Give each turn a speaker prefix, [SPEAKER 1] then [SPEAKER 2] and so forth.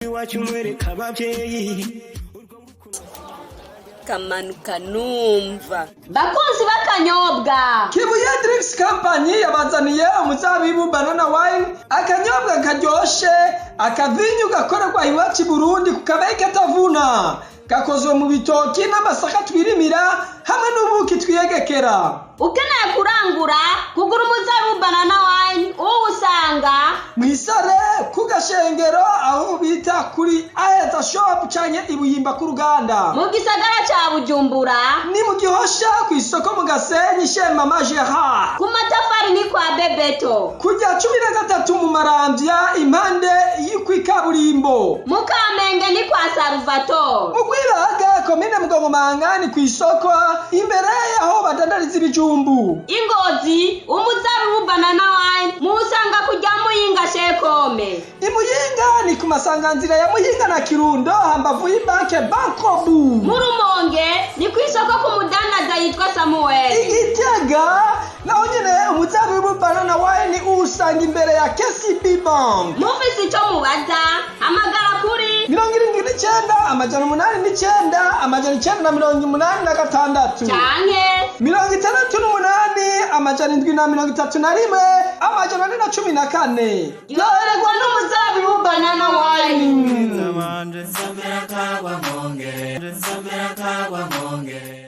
[SPEAKER 1] Iwacu nkwereka ababyeyi.
[SPEAKER 2] Kamanuka numva.
[SPEAKER 3] Bakunzi b'akanyobwa.
[SPEAKER 4] Kibuye Drinks Company yabazaniye umuzabibu banana wine, akanyobwa karyoshe, akavinyu gakorerwa iwacu i Burundi ku kabeyi katavuna, gakozwe mu bitoki n'amasaka twirimira hamwe n'ubuki twiyegekera.
[SPEAKER 3] Ukeneye kurangura, kugura umuzabibu banana wine, uwusanga
[SPEAKER 4] mw'isare ku Gashengero, aho bita kuri Aheza Shop, canke Ibuyimba ku ruganda.
[SPEAKER 3] Mu gisagara ca Bujumbura
[SPEAKER 4] ni mu Gihosha ku isoko mu Gasenyi chez Mama Gerard.
[SPEAKER 3] Ku Matafari ni kwa Bebeto.
[SPEAKER 4] Kujya 13 mu Maramvya, impande y'ukwikaburimbo.
[SPEAKER 3] Mu Kamenge ni kwa Salvatore.
[SPEAKER 4] Mu Rwibaga, komine Mugongomanga, ni ku isoko imbere y'aho badandariza ibijumbu.
[SPEAKER 3] Ingozi, umuzabibu banana wine muwusanga kujya Muyinga shekome.
[SPEAKER 4] Imuyinga ni ku masanganzira ya Muyinga na Kirundo, hambavu y'ibanke Bankobu.
[SPEAKER 3] Mu Rumonge ni ku isoko ku mudandaza yitwa Samuel.
[SPEAKER 4] Igitega naho nyene umuzabibu banana wine uwusanga imbere ya KCB Bank.
[SPEAKER 3] Mufise ico mubaza, hamagara kuri
[SPEAKER 4] 79 809 986
[SPEAKER 3] canke
[SPEAKER 4] 68 731 414.
[SPEAKER 3] Ryoherwa n'umuzabibu banana wine.
[SPEAKER 1] Nsomera kagwa mwongere, nsomera kagwa mwongere.